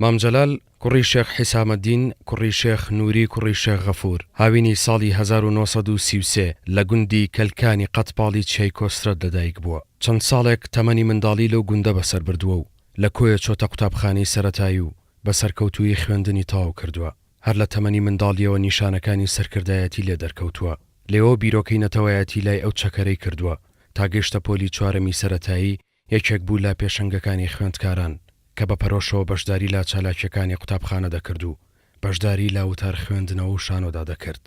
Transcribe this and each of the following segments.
مام جەلال کوڕی شێخ حیسامەدین کوڕی شێخ نوری کوڕی شێخ غەفور، هاوینی ساڵی 1933 لە گوندی کەلکانی قەتپاڵی چیای کۆسرەت لەدایک بووە. چەند ساڵێک تەمەنی منداڵی لەو گوندە بەسەر بردووە و لە کۆیە چۆتە قوتابخانەی سەرەتایی و بە سەرکەوتوویی خوێندنی تەواو کردووە. هەر لە تەمەنی منداڵییەوە نیشانەکانی سەرکردایەتی لێ دەرکەوتووە. لێوەوە بیرۆکەی نەتەوایەتی لای ئەو چەکەرەی کردووە تا گەیشتە پۆلی چوارەمی سەرەتایی یەکێک بوو لە پێشەنگەکانی خوێندکاران کە بە پەرۆشەوە بەشداری لە چالاکییەکانی قوتابخانە دەکرد و بەشداری لە وتار خوێندنەوە و شانۆدا دەکرد.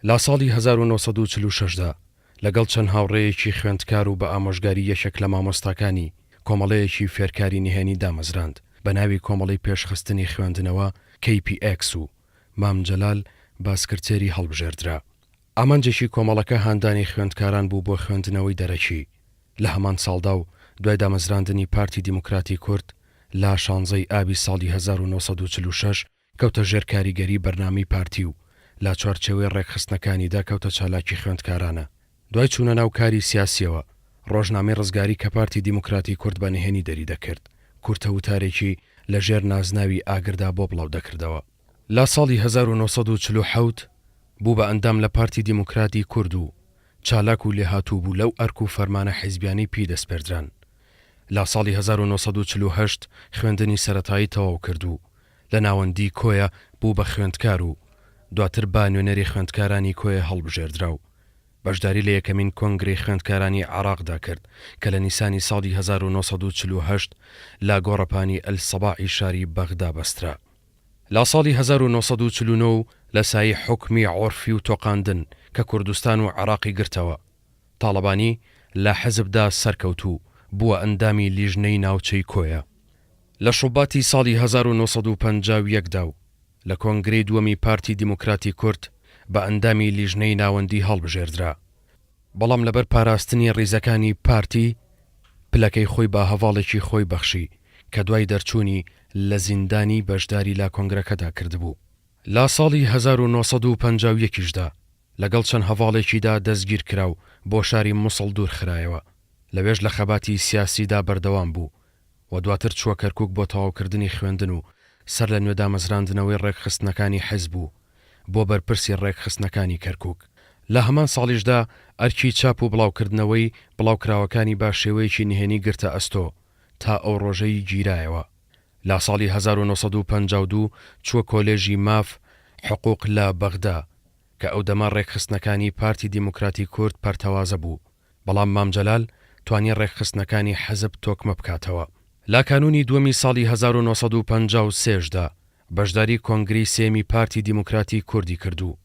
لە ساڵی 1946 دا لەگەڵ چەند هاوڕێیەکی خوێندکار و بە ئامۆژگاری یەکێک لە مامۆستاکانی، کۆمەڵەیەکی فێرکاری نهێنی دامەزراند بە ناوی کۆمەڵەی پێشخستنی خوێندنەوە KPX و مام جەلال بە سکرتێری هەڵبژێردرا. ئامانجێکی کۆمەڵەکە هاندانی خوێندکاران بوو بۆ خوێندنەوەی دەرەکی. لە هەمان ساڵدا و دوای دامەزراندنی پارتی دیموکراتی کورد لە شانزەی ئابی ساڵی 1946 کەوتە ژێر کاریگەری بەرنامەی پارتی و لە چوارچێوەی ڕێکخستنەکانیدا کەوتە چالاکی خوێندکارانە. دوای چوونە ناو کاری سیاسییەوە، ڕۆژنامەی ڕزگاری کە پارتی دیموکراتی کورد بە نهێنی دەریدەکرد، کورتە وتارێکی لە ژێر نازناوی ئاگردا بۆ بڵاو دەکردەوە. لە ساڵی 1947 بوو بە ئەندام لە پارتی دیموکراتی کورد و چالاک و لێهاتوو بوو لەو ئەرک و فەرمانە حیزبیانەی پێی دەسپێردران. لە ساڵی 1948 خوێندنی سەرەتایی تەواو کرد و لە ناوەندی کۆیە بوو بە خوێندکار و دواتر بە نوێنەری خوێندکارانی کۆیە هەڵبژێردرا و بەشداری لە یەکەمین کۆنگرەی خوێندکارانی عێراقدا کرد کە لە نیسانی ساڵی 1948 لە گۆڕەپانی ئەلسەباعی شاری بەغدا بەسترا. لە ساڵی 1949 و لە سایەی حوکمی عورفی و تۆقاندن کە کوردستان و عێراقی گرتەوە، تاڵەبانی لە حزبدا سەرکەوت و بووە ئەندامی لیژنەی ناوچەی کۆیە. لە شوباتی ساڵی 1951 دا و لە کۆنگرەی دووەمی پارتی دیموکراتی کورد بە ئەندامی لیژنەی ناوەندی هەڵبژێردرا، بەڵام لەبەر پاراستنی ڕیزەکانی پارتی پلەکەی خۆی بە هەڤاڵێکی خۆی بەخشی کە دوای دەرچوونی لە زیندانی بەشداری لە کۆنگرەکەدا کردبوو. لە ساڵی 1951 یشدا لەگەڵ چەند هەڤاڵێکیدا دەستگیر کرا و بۆ شاری موسڵ دوورخرایەوە، لەوێش لە خەباتی سیاسیدا بەردەوام بوو و دواتر چووە کەرکوک بۆ تەواوکردنی خوێندن و سەر لە نوێ دامەزراندنەوەی ڕێکخستنەکانی حیزب و بۆ بەرپرسی ڕێکخستنەکانی کەرکوک. لە هەمان ساڵیشدا ئەرکی چاپ و بڵاوکردنەوەی بڵاوکراوەکانی بە شێوەیەکی نهێنی گرتە ئەستۆ تا ئەو ڕۆژەی گیرایەوە. لە ساڵی 1952 چووە کۆلێژی ماف، حقوق، لە بەغدا کە ئەو دەمە ڕێکخستنەکانی پارتی دیموکراتی کورد پەرتەوازە بوو. بەڵام مام جەلال توانی ڕێکخستنەکانی حزب تۆکمە بکاتەوە. لە کانوونی دووەمی ساڵی 1953 دا بەشداری کۆنگرەی سێیەمی پارتی دیموکراتی کوردی کرد و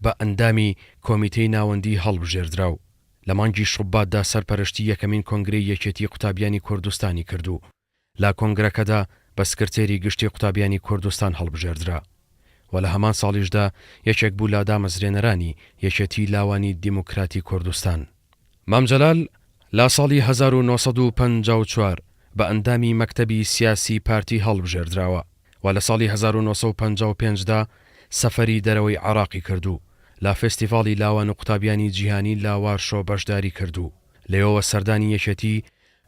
بە ئەندامی کۆمیتەی ناوەندی هەڵبژێردرا و لە مانگی شوباتدا سەرپەرشتی یەکەمین کۆنگرەی یەکێتی قوتابیانی کوردستانی کرد و لە کۆنگرەکەدا بە سکرتێری گشتی قوتابیانی کوردستان هەڵبژێردرا و لە هەمان ساڵیشدا یەکێک بوو لە دامەزرێنەرانی یەکێتی لاوانی دیموکراتی کوردستان. مام جەلال لە ساڵی 1954 بە ئەندامی مەکتەبی سیاسی پارتی هەڵبژێردراوە و لە ساڵی 1955 دا سەفەری دەرەوەی عێراقی کرد و لە فێستیڤاڵی لاوان و قوتابیانی جیهانی لە وارشۆ بەشداری کرد و لەوێوە سەردانی یەکێتی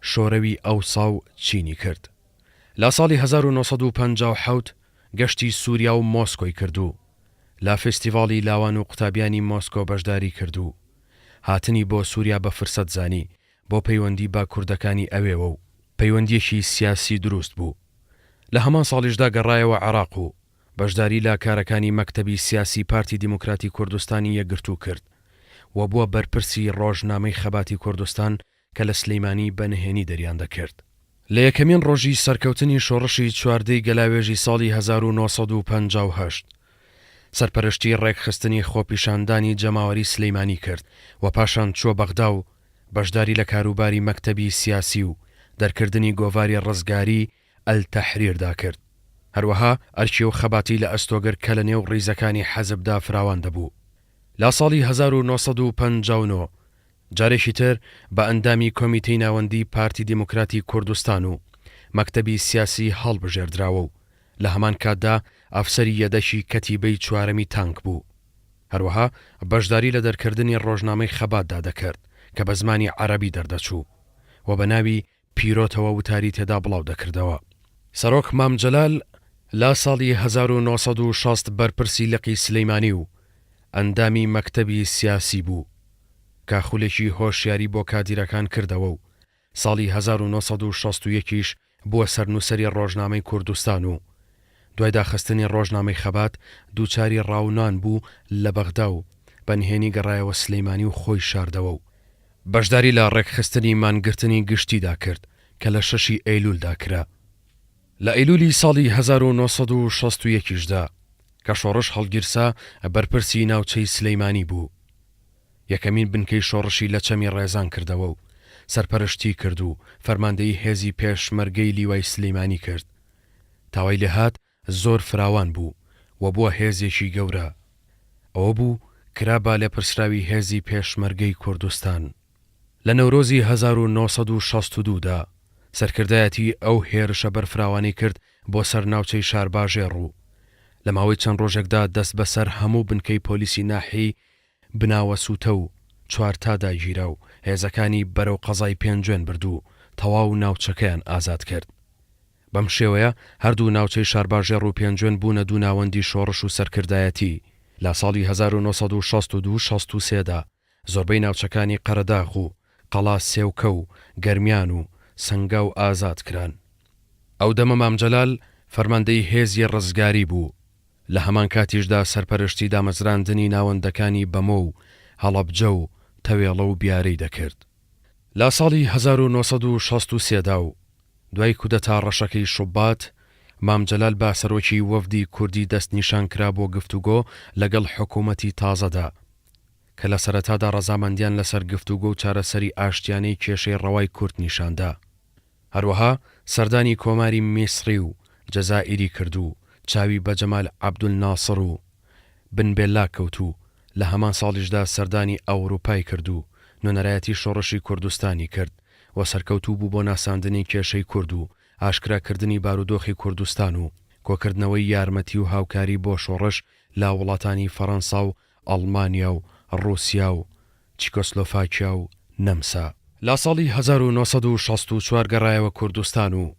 شۆرەوی ئەوسا و چینی کرد. لە ساڵی 1957 گەشتی سوریا و مۆسکۆی کرد و لە فێستیڤاڵی لاوان و قوتابیانی مۆسکۆ بەشداری کرد و هاتنی بۆ سوریا بە فرسەت زانی بۆ پەیوەندی بە کوردەکانی ئەوێوە و پەیوەندییەکی سیاسی دروست بوو. لە هەمان ساڵیشدا گەڕایەوە عێراق و بەشداری لە کارەکانی مەکتەبی سیاسی پارتی دیموکراتی کوردستانی یەکگرتوو کرد و بووە بەرپرسی ڕۆژنامەی خەباتی کوردستان کە لە سلیمانی بە نهێنی دەریان دەکرد. لە یەکەمین ڕۆژی سەرکەوتنی شۆڕشی چواردەی گەلاوێژی ساڵی 1958 سەرپەرشتی ڕێکخستنی خۆپیشاندانی جەماوەری سلیمانی کرد و پاشان چووە بەغدا و بەشداری لە کاروباری مەکتەبی سیاسی و دەرکردنی گۆڤاری ڕزگاری التحریر دا کرد. هەروەها ئەرکی و خەباتی لە ئەستۆگرت کە لە نێو ڕیزەکانی حزبدا فراوان دەبوو. لە ساڵی 1959 جارێکی تر بە ئەندامی کۆمیتەی ناوەندی پارتی دیموکراتی کوردستان و مەکتەبی سیاسی هەڵبژێردراوە و لە هەمان کاتدا ئەفسەری یەدەکی کەتیبەی چوارەمی تانک بوو. هەروەها بەشداری لە دەرکردنی ڕۆژنامەی خەباتدا دەکرد کە بە زمانی عەرەبی دەردەچوو و بە ناوی پیرۆتەوە وتاری تێدا بڵاو دەکردەوە. سەرۆک مام جەلال. لە ساڵی 1960 بەرپرسی لقی سلیمانی و ئەندامی مەکتەبی سیاسی بوو، کە خولێکی هۆشیاری بۆ کادیرەکان کردەوە و ساڵی 1961 یش بووە سەرنووسەری ڕۆژنامەی کوردستان و دوای داخستنی ڕۆژنامەی خەبات دووچاری ڕاونان بوو لە بەغدا و بە نهێنی گەڕایەوە سلیمانی و خۆی شاردەوە و بەشداری لە ڕێکخستنی مانگرتنی گشتیدا کرد کە لە شەشی ئەیلوولدا کرا. لە ئەیلوولی ساڵی 1961 یشدا کە شۆڕش هەڵگیرسا بەرپرسی ناوچەی سلیمانی بوو. یەکەمین بنکەی شۆڕشی لە چەمی ڕێزان کردەوە و سەرپەرشتی کرد و فەرماندەیی هێزی پێشمەرگەی لیوای سلیمانی کرد. تا وای لێهات زۆر فراوان بوو و بووە هێزێکی گەورە. ئەوە بوو کرا بە لێپرسراوی هێزی پێشمەرگەی کوردستان. لە نەورۆزی 1962 دا سەرکردایەتی ئەو هێرشە بەرفراوانەی کرد بۆ سەر ناوچەی شارباژێڕ و لە ماوەی چەند ڕۆژێکدا دەستبەسەر هەموو بنکەی پۆلیسی ناحیەی بناوەسووتە و چوارتادا گیرا و هێزەکانی بەرەو قەزای پێنجوێن برد و تەواو ناوچەکەیان ئازاد کرد. بەم شێوەیە هەردوو ناوچەی شارباژێڕ و پێنجوێن بوونە دوو ناوەندی شۆڕش و سەرکردایەتی. لە ساڵی 1962 63 دا زۆربەی ناوچەکانی قەرەداغ و قەڵا سێوکە و گەرمیان و سەنگاو ئازاد کران. ئەو دەمە مام جەلال فەرماندەی هێزی ڕزگاری بوو. لە هەمان کاتیشدا سەرپەرشتی دامەزراندنی ناوەندەکانی بەمۆ و هەڵەبجە و تەوێڵە و بیارەی دەکرد. لە ساڵی 1963 دا و دوای کودەتا ڕەشەکەی شوبات، مام جەلال بە سەرۆکی وەفدی کوردی دەستنیشان کرا بۆ گفتوگۆ لەگەڵ حکوومەتی تازەدا، کە لە سەرەتادا ڕەزامەندیان لەسەر گفتوگۆ و چارەسەری ئاشتیانەی کێشەی ڕەوای کورد نیشان دا. هەروەها سەردانی کۆماری میسری و جەزائیری کرد و چاوی بە جەمال عەبدولناسڕ و بن بێلا کەوت و لە هەمان ساڵیشدا سەردانی ئەوروپای کرد و نوێنەرایەتی شۆڕشی کوردستانی کرد و سەرکەوتوو بوو بۆ ناساندنی کێشەی کورد و ئاشکرا کردنی بارودۆخی کوردستان و کۆکردنەوەی یارمەتی و هاوکاری بۆ شۆڕش لە وڵاتانی فەڕەنسا و ئەڵمانیا و ڕووسیا و چیکۆسلۆفاکیا و نەمسا. لە ساڵی 1964 گەڕایەوە کوردستان و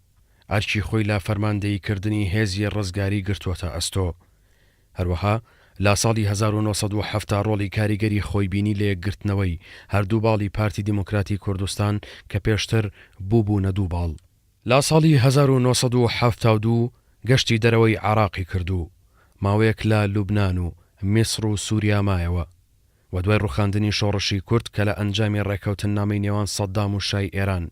ئەرکی خۆی لە فەرماندەیی کردنی هێزی ڕزگاری گرتووەتە ئەستۆ. هەروەها لە ساڵی 1970 ڕۆڵی کاریگەری خۆی بینی لە یەکگرتنەوەی هەردوو باڵی پارتی دیموکراتی کوردستان کە پێشتر بووبوونە دوو باڵ. لە ساڵی 1972 گەشتی دەرەوەی عێراقی کرد و ماوەیەک لە لوبنان و میسڕ و سوریا مایەوە و دوای ڕوخاندنی شۆڕشی کورد کە لە ئەنجامی ڕێککەوتننامەی نێوان سەدام و شای ئێران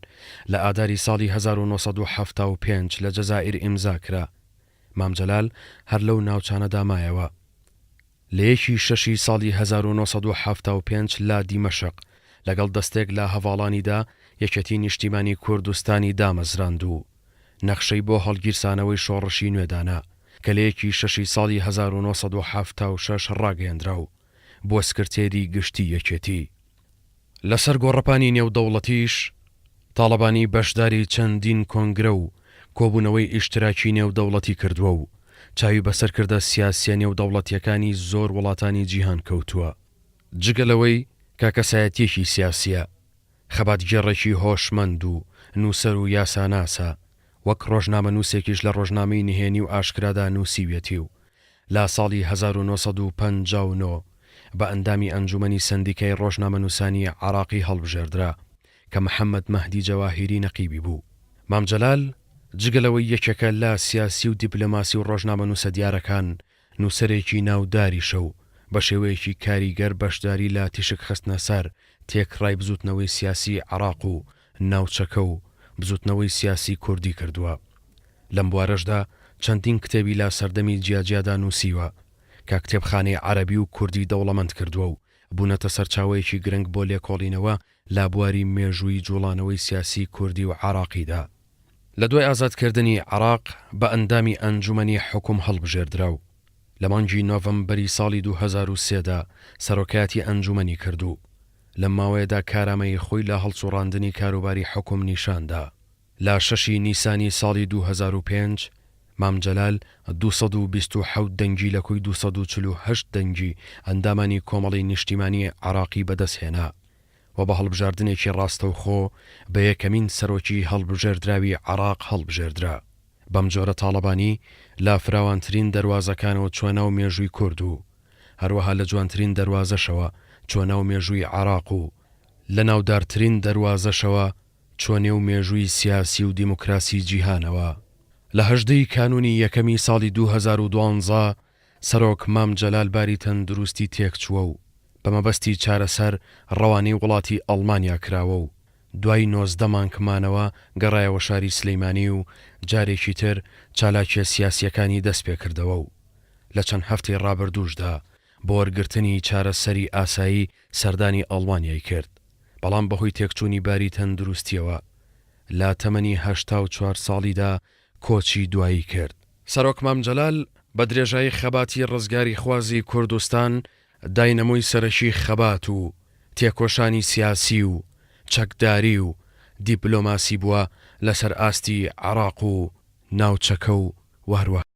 لە ئاداری ساڵی 1975 لە جەزائیر ئیمزا کرا، مام جەلال هەر لەو ناوچانەدا مایەوە. لە یەکی شەشی ساڵی 1975 لە دیمەشق لەگەڵ دەستێک لە هەڤاڵانیدا یەکێتی نیشتیمانی کوردستانی دامەزراند و نەخشەی بۆ هەڵگیرسانەوەی شۆڕشی نوێ دانا کە لە یەکی شەشی ساڵی 1976 ڕاگەیەندرا و بووە سکرتێری گشتی یەکێتی. لەسەر گۆڕەپانی نێودەوڵەتیش، تاڵەبانی بەشداری چەندین کۆنگرە و کۆبوونەوەی ئیشتراکی نێودەوڵەتی کردووە و چاوی بە سەرکردە سیاسییە نێودەوڵەتییەکانی زۆر وڵاتانی جیهان کەوتووە. جگە لەوەی کە کەسایەتییەکی سیاسییە، خەباتگێڕێکی هۆشمەند و نووسەر و یاساناسە، وەک ڕۆژنامەنووسێکیش لە ڕۆژنامەی نهێنی و ئاشکرادا نووسیویەتی و لە ساڵی 1959 بە ئەندامی ئەنجومەنی سەندیکای ڕۆژنامەنووسانی عێراقی هەڵبژێردرا کە محەمەد مەهدی جەواهیری نەقیبی بوو. مام جەلال جگە لەوەی یەکێکە لە سیاسی و دیپلۆماسی و ڕۆژنامەنووسە دیارەکان، نووسەرێکی ناوداریشە و بە شێوەیەکی کاریگەر بەشداری لە تیشکخستنە سەر تێکڕای بزووتنەوەی سیاسیی عێراق و ناوچەکە و بزووتنەوەی سیاسی کوردی کردووە. لەم بوارەشدا چەندین کتێبی لە سەردەمی جیاجیادا نووسیوە کە کتێبخانەی عەرەبی و کوردی دەوڵەمەند کردووە و بوونەتە سەرچاوەیەکی گرنگ بۆ لێکۆڵینەوە لە بواری مێژووی جووڵانەوەی سیاسی کوردی و عێراقیدا. لە دوای ئازادکردنی عێراق بە ئەندامی ئەنجومەنی حوکم هەڵبژێردرا و لە مانگی نۆڤەمبەری ساڵی 2003 دا سەرۆکایەتی ئەنجومەنی کرد و لەم ماوەیەدا کارامەیی خۆی لە هەڵسوڕاندنی کاروباری حوکم نیشان دا. لە شەشی نیسانی ساڵی 2005 مام جەلال 227 دەنگی لە کۆی 248 دەنگی ئەندامانی کۆمەڵی نیشتیمانیی عێراقی بەدەستهێنا. و بە هەڵبژاردنێکی ڕاستەوخۆ بە یەکەمین سەرۆکی هەڵبژێردراوی عێراق هەڵبژێردرا. بەم جۆرە تاڵەبانی لە فراوانترین دەروازەکانەوە چوە ناو مێژووی کورد و هەروەها لە جوانترین دەروازەشەوە چوە ناو مێژووی عێراق و لە ناودارترین دەروازەشەوە چوە نێو مێژووی سیاسی و دیموکراسی جیهانەوە. لە 18 ی کانوونی یەکەمی ساڵی 2012 سەرۆک مام جەلال باری تەندروستی تێکچووە و بە مەبەستی چارەسەر ڕەوانەی وڵاتی ئەڵمانیا کراوە و دوای 19 مانگ مانەوە گەڕایەوە شاری سلیمانی و جارێکی تر چالاکیە سیاسیەکانی دەستپێکردەوە و لە چەند هەفتەی ڕابردووشدا بۆ وەرگرتنی چارەسەری ئاسایی سەردانی ئەڵمانیای کرد بەڵام بەهۆی تێکچوونی باری تەندروستیەوە لە تەمەنی 84 ساڵیدا کۆچی دوایی کرد. سەرۆک مام جەلال بە درێژایی خەباتی ڕزگاریخوازی کوردستان داینەمۆی سەرەکی خەبات و تێکۆشانی سیاسی و چەکداری و دیپلۆماسی بووە لەسەر ئاستی عێراق و ناوچەکە و هەروەها.